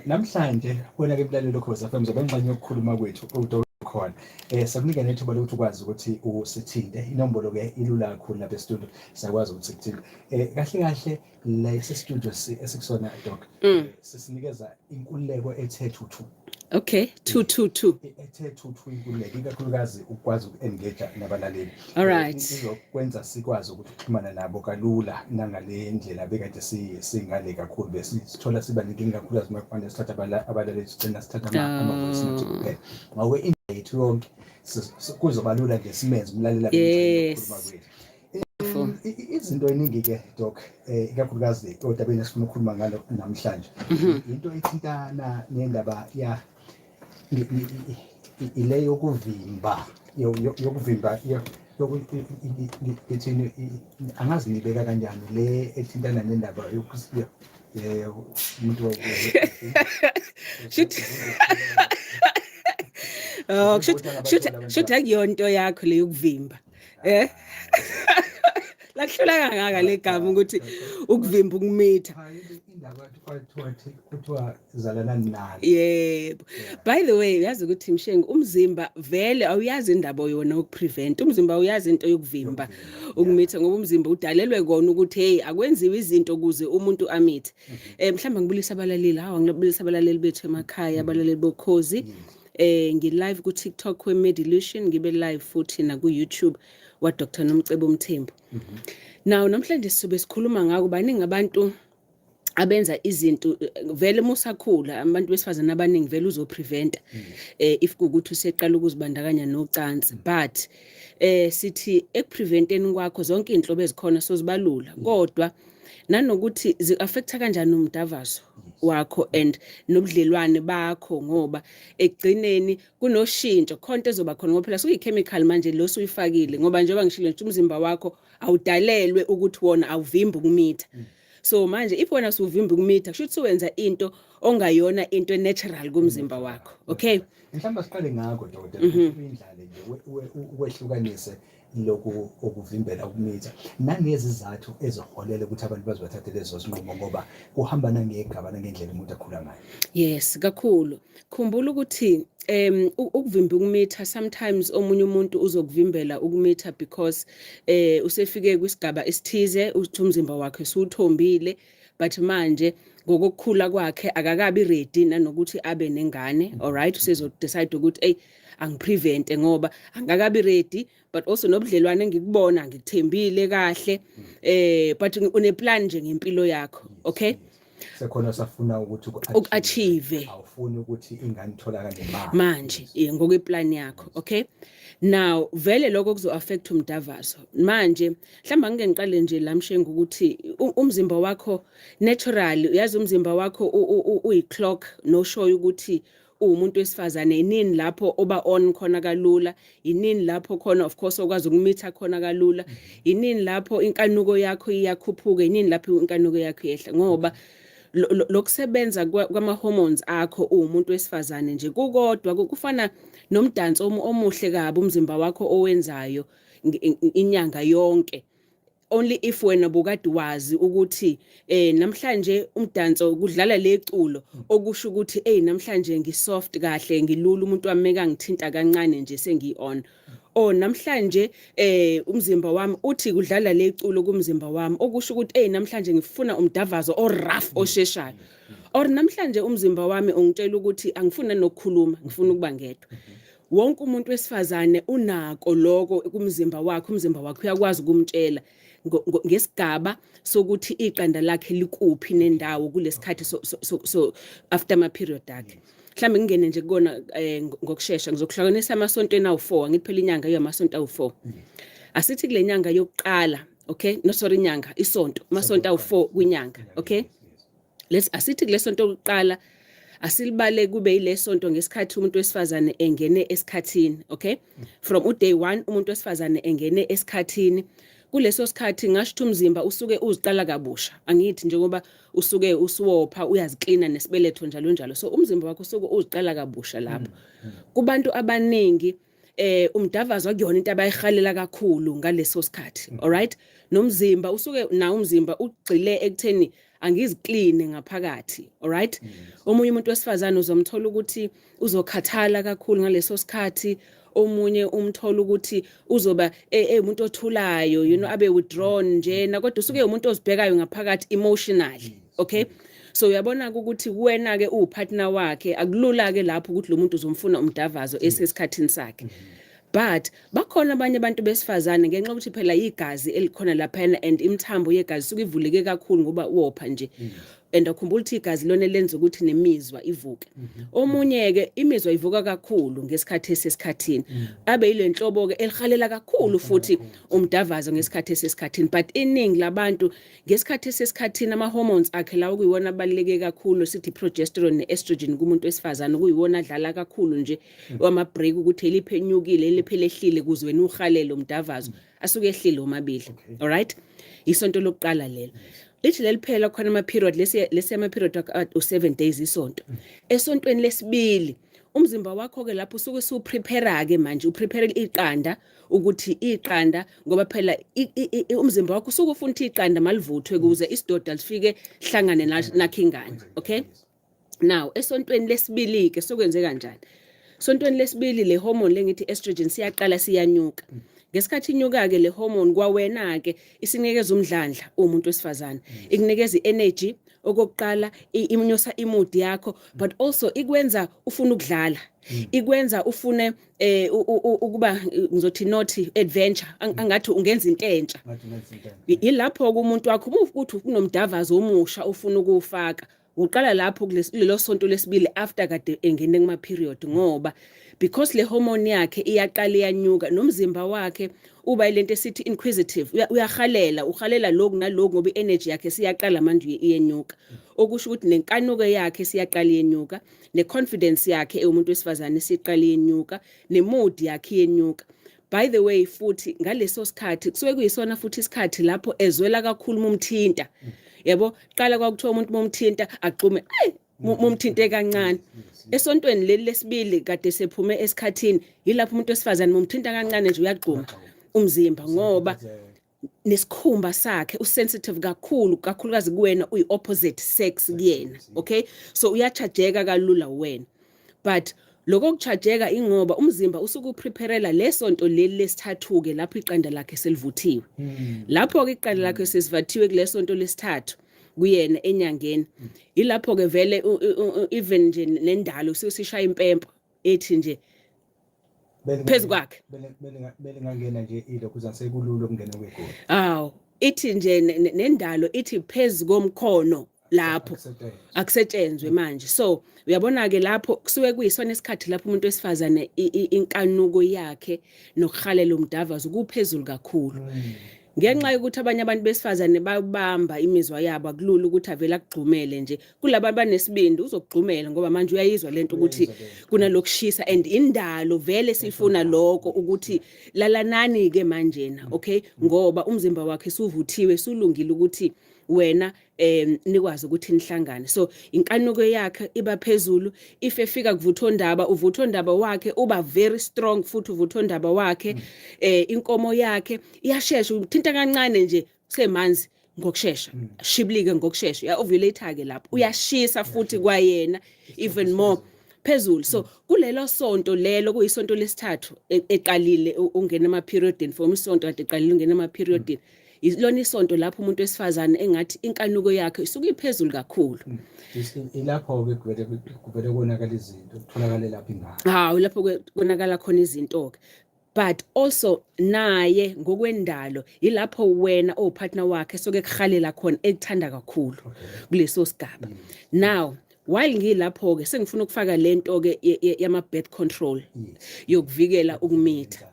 Namhlanje wena ke mlaleli Ukhozi FM zobe ngxenye yokukhuluma kwethu uDokotela khona. Sakunika nethuba lokuthi ukwazi ukuthi usithinte. Inombolo ke ilula kakhulu lapha e-studio, siyakwazi ukuthi sikuthinte. Kahle kahle lesi studio esikusona, Doc, sisinikeza inkululeko ethe thuthu. Okay, 222. Ethe thuthu inkululeko, ikakhulukazi ukwazi uku-engage nabalaleli. All right. Izokwenza sikwazi ukuthi uxhumana nabo kalula nangale ndlela bekade singale kakhulu, besithola siba nenkinga kakhulukazi uma kufanele sithathe abalaleli, sigcina sithatha ama-voice note kuphela. Ngakho indlela yethu yonke kuzoba lula nje simenze umlaleli abe yingxenye yokukhuluma kwethu. Izinto eningi-ke, Doc, ikakhulukazi odabeni esifuna ukukhuluma ngalo namhlanje, into ethintana nendaba ya ile yokuvimba yokuvimba ithini, angazi ngibeka kanjani, le ethintana nendaba umuntu. Shoot. Oh, shoot, akuyonto yakho le yokuvimba. Eh? Lakuhlula kangaka le gama ukuthi ukuvimba ukumitha. Indaba kuthiwa zalana nalo. Yebo. By the way, uyazi ukuthi, Mshengu, umzimba vele awuyazi indaba yona yokuprevent. Umzimba awuyazi into yokuvimba ukumitha ngoba umzimba udalelwe kona ukuthi, hey, akwenziwe izinto ukuze umuntu amithe. Mhlawumbe ngibulisa abalaleli, hawa, ngibulisa abalaleli bethu emakhaya, abalaleli bokhozi. Ngi live ku TikTok we Medilution, ngibe live futhi na ku YouTube wa Dr Nomcebo Mthembu. Now namhlanje sizobe sikhuluma ngako, baningi abantu abenza izinto vele musakhula, abantu besifazane abaningi vele uzopreventa if kuukuthi useqala ukuzibandakanya nocansi, but sithi ekupreventeni kwakho zonke inhlobo ezikhona sozibalula, kodwa nanokuthi zi-affecta kanjani umdavazo wakho and nobudlelwane bakho, ngoba ekugcineni kunoshintsho khonto ezoba khona, ngoba phela suyi-chemical manje lo suyifakile, ngoba njengoba ngishilo nje, umzimba wakho awudalelwe ukuthi wona awuvimbi ukumitha. So manje if wena suvimba ukumitha, kusho ukuthi suwenza into ongayona into natural kumzimba wakho, okay? Mhlawumbe siqale ngakho, dokotela, ukuthi uyindlale nje ukwehlukanise lokhu okuvimbela ukumitha nangezizathu eziholela ukuthi abantu bazibathathe lezo zinqumo, ngoba kuhamba nangegaba nangendlela umuntu akhula ngayo. Yes, kakhulu. Khumbula ukuthi ukuvimba ukumitha, sometimes omunye umuntu uzokuvimbela ukumitha because usefike kwisigaba esithize, uthi umzimba wakhe usuthombile, but manje ngokukhula kwakhe akakabi ready nanokuthi abe nengane. Alright, usezo decide ukuthi, "Hey, angiprevente ngoba angakabi ready, but also nobudlelwane engikubona ngikuthembile kahle," but une plan nje ngempilo yakho, okay? Sekhona safuna ukuthi uku-achieve. Awufuni ukuthi ingane itholakale manje. Manje ngokweplan yakho, okay? Now vele lokho kuzo affect umdavazo. Manje mhlawumbe angike ngiqale nje la, Mshengu, ukuthi umzimba wakho naturally, uyazi umzimba wakho uyi-clock noshoyo ukuthi uwumuntu wesifazane inini lapho oba on khona kalula, inini lapho khona of course okwazi ukumitha khona kalula, inini lapho inkanuko yakho iyakhuphuka, inini lapho inkanuko yakho iyehla, ngoba lokusebenza kwama-hormones akho uwumuntu wesifazane nje kukodwa kufana nomdanso omuhle kabi umzimba wakho owenzayo inyanga yonke. Only if wena bukade wazi ukuthi namhlanje umdanso kudlala leculo, okusho ukuthi, hey, namhlanje ngisoft kahle, ngilula, umuntu wami ngithinta kancane nje sengi on, oh, namhlanje umzimba wami uthi kudlala leculo kumzimba wami, okusho ukuthi, hey, namhlanje ngifuna umdavazo o rough osheshayo, or namhlanje umzimba wami ungitshela ukuthi angifuna nokukhuluma, ngifuna ukuba ngedwa. Wonke umuntu wesifazane unako lokho kumzimba wakhe. Umzimba wakhe uyakwazi ukumtshela ngesigaba sokuthi iqanda lakhe likuphi nendawo kulesikhathi so after ama period akhe. Mhlambe ngingene nje kukona ngokusheshsha, ngizokuhlanganisa amasonto enawu4. Angithi phela inyanga iyamasonto awu4? Asithi kule nyanga yokuqala, okay, no, sorry, inyanga, isonto, amasonto awu4 kwinyanga, okay? Let's asithi kule sonto lokuqala, asilibale kube ile sonto ngesikhathi umuntu wesifazane engene esikhathini, okay? From uday 1 umuntu wesifazane engene esikhathini, kuleso sikhathi ngasho ukuthi umzimba usuke uziqala kabusha, angithi njengoba usuke usuwopha, uyaziklina nesibeletho, njalo njalo, so umzimba wakho usuke uziqala kabusha lapho. Kubantu abaningi umdavazo akuyona into abayihalela kakhulu ngaleso sikhathi, alright? Nomzimba usuke na umzimba ugxile ekutheni angizikline ngaphakathi, alright? Omunye umuntu wesifazane uzomthola ukuthi uzokhathala kakhulu ngaleso sikhathi. Omunye umthola ukuthi uzoba ewumuntu othulayo, abe withdrawn njena, kodwa usuke umuntu ozibhekayo ngaphakathi emotionally, okay? So uyabona ukuthi wena ke uwupartner wakhe, akulula ke lapho ukuthi lo muntu uzomfuna umdavazo esesikhathini sakhe. But bakhona abanye abantu besifazane, ngenxa yokuthi phela igazi elikhona laphana and imithambo yegazi isuke ivuleke kakhulu ngoba wopha nje, and akhumbula ukuthi igazi lona lenza ukuthi nemizwa ivuke. Omunye ke imizwa ivuka kakhulu ngesikhathi esesikhathini, abe yile nhlobo ke elihalela kakhulu futhi umdavazo ngesikhathi esesikhathini. But iningi labantu ngesikhathi esesikhathini, ama-hormones akhe lawo kuyiwona abaluleke kakhulu, sithi progesterone ne-estrogen kumuntu wesifazane, kuyiwona adlala kakhulu nje wama-break ukuthi eliphe enyukile, eliphe lehlile, kuze wena uhalele umdavazo, asuke ehlile omabili. Alright, isonto lokuqala lelo lithi leliphela khona ama-period lesi ama-period u-7 days isonto. Esontweni lesibili umzimba wakho-ke lapho usuke usuprepare-ke manje, uprepare iqanda ukuthi iqanda, ngoba phela umzimba wakho usuke ufuna ukuthi iqanda malivuthwe ukuze isidoda lifike hlangane nakho ingane, okay? Now esontweni lesibili ke sokwenze kanjani? Sontweni lesibili le hormone lengithi estrogen siyaqala siyanyuka. Ngesikhathi inyuka ke le hormone, kwawena ke isinikeza umdlandla umuntu wesifazane, ikunikeza i-energy okokuqala, inyusa imood yakho, but also ikwenza ufuna ukudlala, ikwenza ufune ukuba, ngizothi not adventure, angathi ungenza into entsha. Ngathi ungenza into entsha. Yilapho umuntu wakho uma ukuthi kunomdavazo omusha ufuna ukuwufaka, uqala lapho kulelo sonto lesibili after kade engene kuma period, ngoba because le hormone yakhe iyaqala iyanyuka, nomzimba wakhe uba ilento esithi inquisitive, uyahalela, uhalela lokhu naloku, ngoba i-energy yakhe siyaqala manje iyenyuka, okusho ukuthi nenkanuko yakhe siyaqala iyenyuka, ne-confidence yakhe ewumuntu wesifazane siqala iyenyuka, ne-mood yakhe iyenyuka. By the way, futhi ngaleso sikhathi kusuke kuyisona futhi isikhathi lapho ezwela kakhulu mumthinta, yabo. Qala kwakuthiwa umuntu mumthinta agxume, ay, mumthinte kancane. Esontweni leli lesibili kade sephume esikhathini, yilapho umuntu wesifazane mumthinta kancane nje uyagxuma umzimba, ngoba nesikhumba sakhe usensitive kakhulu, kakhulukazi kuwena uyi-opposite sex kuyena, okay? So uyachajeka kalula wena, but lokho kuchajeka ingoba umzimba usuke upreparela lesonto leli lesithathu-ke lapho iqanda lakhe selivuthiwe. Lapho-ke iqanda lakhe sesivathiwe kulesonto lesithathu kuyena enyangeni, yilapho-ke vele even nje nendalo usuke sishaya impempo ethi nje phezu kwakhe. Belingangena nje ilokhu zasekulula ukungena kwegoli. Awu, ithi nje nendalo ithi phezu komkhono lapho Akusetshenzwe. Akusetshenzwe manje. So uyabona ke lapho kusuke kuyisona isikhathi lapho umuntu wesifazane inkanuko yakhe nokuhalela umdavazo kuphezulu kakhulu, ngenxa yokuthi abanye abantu besifazane bayobamba imizwa yabo, akulula ukuthi avele akugxumele nje. Kulaba abanesibindi uzokugxumela, ngoba manje uyayizwa lento ukuthi Uyayizwa lento. Kunalokushisa and indalo vele sifuna lokho ukuthi lalanani ke manjena, okay? Ngoba umzimba wakhe suvuthiwe, sulungile ukuthi wena nikwazi ukuthi nihlangane. So inkanuko yakhe iba phezulu. If efika kuvuthondaba, uvuthondaba wakhe uba very strong futhi uvuthondaba wakhe, inkomo yakhe iyashesha, uthinta kancane nje semanzi ngokushesha, shiblike ngokushesha, uya ovulate ke lapho, uyashisa futhi kwayena even more phezulu. So kulelo sonto lelo kuyisonto lesithathu eqalile ungena ema periodini, from isonto kade eqalile ungena ema periodini, ilona isonto lapho umuntu wesifazane engathi inkanuko yakhe isuke iphezulu kakhulu. Ilapho-ke kuvele konakala izinto, kutholakale lapho ingane. Hawu, lapho konakala khona izinto ke, but also naye ngokwendalo yilapho wena owupartner wakhe soke kuhalela khona, ekuthanda kakhulu kuleso sigaba. Now while ngilapho ke sengifuna ukufaka lento ke yama birth control yokuvikela ukumitha.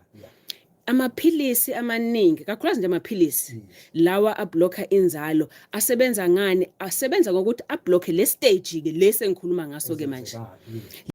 Amaphilisi amaningi, kakhulukazi nje amaphilisi lawa ablocka inzalo, asebenza ngani? Asebenza ngokuthi ablocke le stage ke lesi engikhuluma ngaso ke manje. Ezenzekayo, yes.